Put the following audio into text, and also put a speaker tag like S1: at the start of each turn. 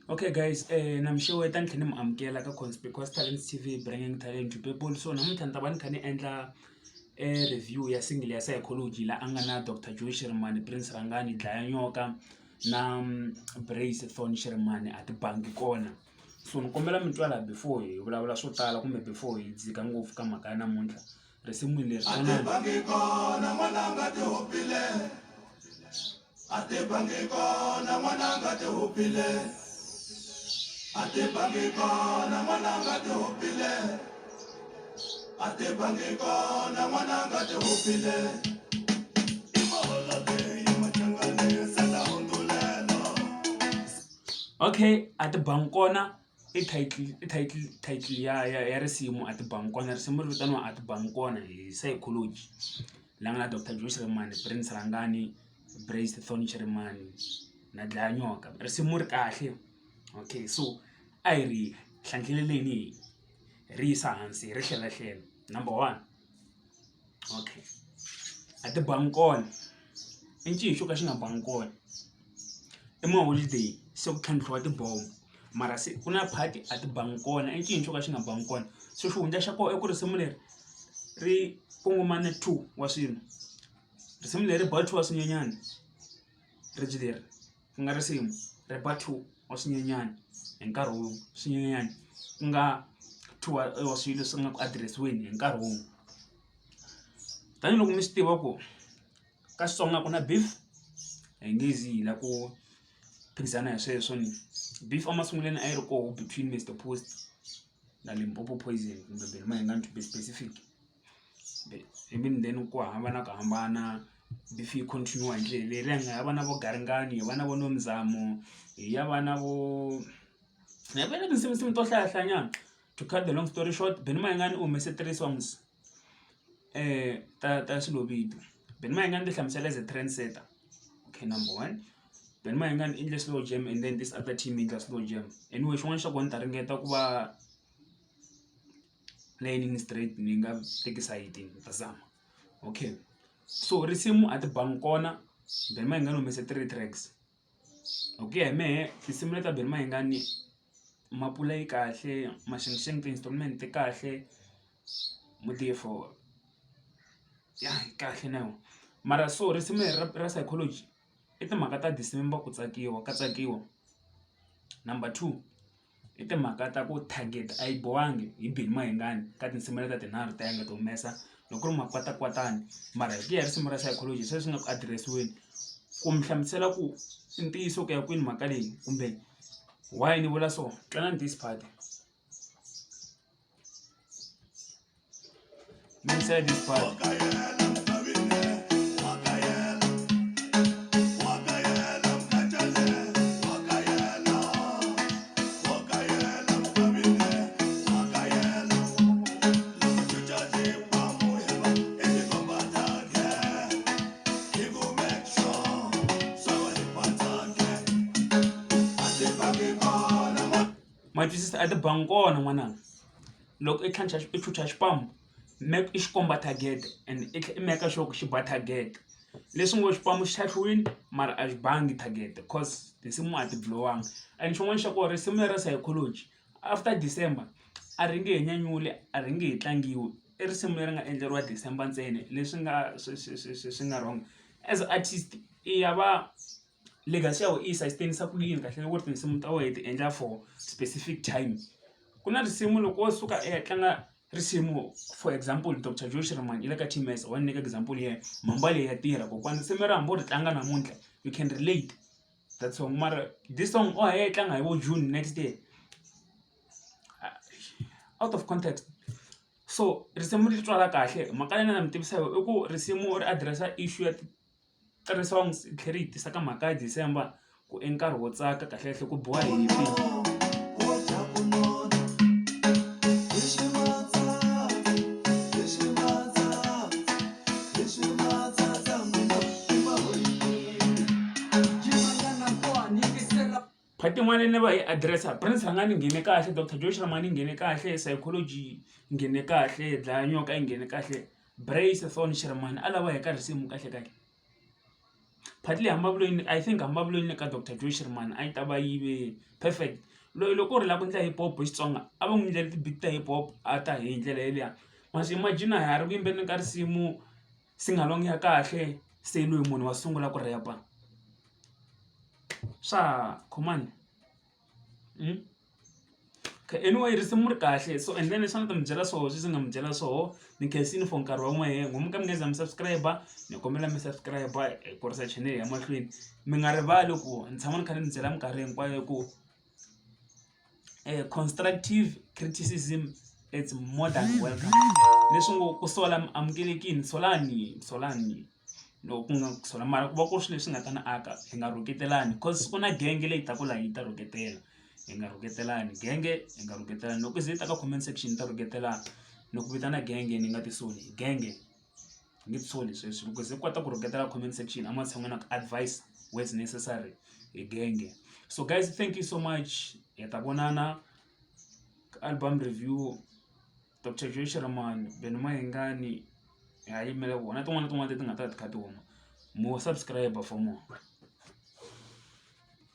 S1: Okay guys na mi xeweta ni tlhela ni mi amukela ka Conspicuous Talents T_V bringing talent to people so namuntlha ni ta va ni kha ni endla review ya single ya Sayicology la a nga na Doctor Joe Shirimani, Prince Rhangani, Dlaya Nyoka na Brace Thorn Shirimani a ti bangi kona so ni kombela mi twa la before hi vulavula swo tala kumbe before hi dzika ngopfu ka mhaka ya namuntlha risimu leri
S2: A ti bangi kona n'wananga ti hupile a ti bangi kona n'wananga ti hupile a ti bangi kona n'wananga ti hupile a ti bangi kona n'wananga ti hupile i maholobye machangani se ta hundzulelo.
S1: Okay a ti bangi kona i title i title title ya ya ya risimu a ti bangi kona risimu ri vitaniwa a ti bangi kona hi Sayicology la nga na Doctor Joe Shirimani, Prince Rhangani, Brace Thorn Shirimani na Dlaya Nyoka risimu ri kahle okay so a hi ri hlanhleleleni hi ri yisa hansi hi ri hlelahlela number one okay a ti bangi kona i ncini xo ka xi nga bangi kona i maholideyi se ku tlhantlhiwa tibomo mara se ku na part a ti bangi kona i ncini xo ka xi nga bangi kona so xihundla xa kona i ku risimu leri ri kongomane two wa swilo risimu leri ba two wa swinyenyani ribye leri ku nga risimu ri ba two wa swinyenyani hi nkarhi wun'we swinyenyani ku nga two wa swilo swi nga ku adiresiweni hi nkarhi wun'we tanihiloko mi swi tiva ku ka Xitsonga ku na beef hi nge zi hi la ku phikizana hi sweswo ni beef emasungulweni a yi ri koho between Mister Post na Limpopo Poison kumbe Benny Mayengani to be specific ivi then ku hambana ku hambana beef yi continue hi ndlela leyi leyi nga ya va na vo garingani hi va na vo Nomzamo hi ya va na vo hi va na tinsimu to hlayahlayanyana to cut the long story short Benny Mayengani u humese three songs ta ta Xilovito Benny Mayengani ti hlamusela as a trend setter okay number one Benny Mayengani i endle slow jam and then this other team yi endla slow jam anyway xin'wana xa kona ni ta ringeta ku va leyi straight ni nga teki sayiti ni ta zama okay so risimu a ti bangi kona Benny Mayengani u humese three tracks hi ku ya hi mehe tinsimu leti ta Benny Mayengani Mapula yi kahle Maxengixenge ti-instrument ti kahle Mudefo ya yi kahle na yona mara so risimu leri ra ra Sayicology i timhaka ta December ku tsakiwa ka tsakiwa number two i timhaka ta ku target a yi bohangi hi Benny Mayengani ka tinsimu letiya tinharhu ta yena a nga ti humesa loko ku ri makwatakwatani mara hi ku ya hi risimu ra Sayicology sweswi nga ku adiresiweni ku mi hlamusela ku i ntiyiso ku ya kwini mhaka leyi kumbe why ni vula so twanani this part mi yingisela this part. Ma twisisa a ti bangi kona n'wananga loko i tlhantlha i chucha xipamu i xi komba target and i tlhela i make sure ku xi ba target leswi ngo xipamu xi tlhantlhiwile mara a xi bangi target cause tinsimu a ti blow-anga and xin'wana xa kona risimu leri ra Sayicology after December a ri nge he nyanyuli a ri nge he tlangiwi i risimu leri nga endleriwa December ntsena leswi nga swi swi swi swi swi nga wrong as artist i ya va legacy ya wena i yi sustain-isa ku yini kahle loko ku ri tinsimu ta wena i ti endla for specific time ku na risimu loko wo suka i ya tlanga risimu for example Doctor Joe Shirimani i le ka T_M_S wa ni nyika example ya mhamba leyi ya tirha kokwani risimu leri hambi u ri tlanga namuntlha you can relate that song mara this song o ya yi tlanga hi vo June next year out of context so risimu ri twala kahle mhaka leyi ni nga mi tivisa yona i ku risimu ri address-a issue ya three songs ri tlhela ri yi tisa ka mhaka ya December ku i nkarhi wo tsaka kahlekahle ku biwa hi . Part yin'wana ni va hi address-a Prince Rhangani yi nghene kahle Doctor Joe Shirimani yi nghene kahle Psychology yi nghene kahle Dlaya Nyoka yi nghene kahle Brace Thorn Shirimani a lava hi ka risimu kahle kahle. Part leyi hambi I think hambi va vule ka Doctor Joe Shirimani a yi ta va yi ve perfect. Loyi loko ku ri u lava ku endla hip hop hi Xitsonga a va n'wi endleli ti-beat ta hip hop a ta hi ndlela yeliya. Ma swi imagine ha ri ku yimbeleleni ka risimu sing along ya kahle se loyi munhu wa sungula ku rap-a swa khomani. Anyway risimu ri kahle so and then leswi a ni ta mi byela swoho sweswi ni nga mi byela swoho ni khensile for nkarhi wa n'wehe n'we mo ka mi nga za mi subscribe ni kombela mi subscribe hi kurisa chanel ya mahlweni mi nga rivali ku ni tshama ni kha ni mi byela minkarhi hinkwayo ku constructive criticism it's more than welcome leswi ngo ku sola mi amukelekile solani solani. Loko ku nga ku sola mara ku va ku ri swilo leswi nga ta ni aka hi nga rhuketelani cause ku na genge leyi taka laha yi ta rhuketela hi nga rhuketelani genge hi nga rhuketelani loko ku ze yi ta ka comment section yi ta rhuketelana ni ku vitana genge ni nga ti soli genge ni nge ti soli sweswi loko ze kota ku rhuketela comment section ematshan'wini ya ku advise where it's necessary hi genge so guys thank you so much hi ta vonana ka album review. Doctor Joe Shirimani, Benny Mayengani ha yimela vona na tin'wana na tin'wana leti nga ta ti kha ti huma mo subscribe for more.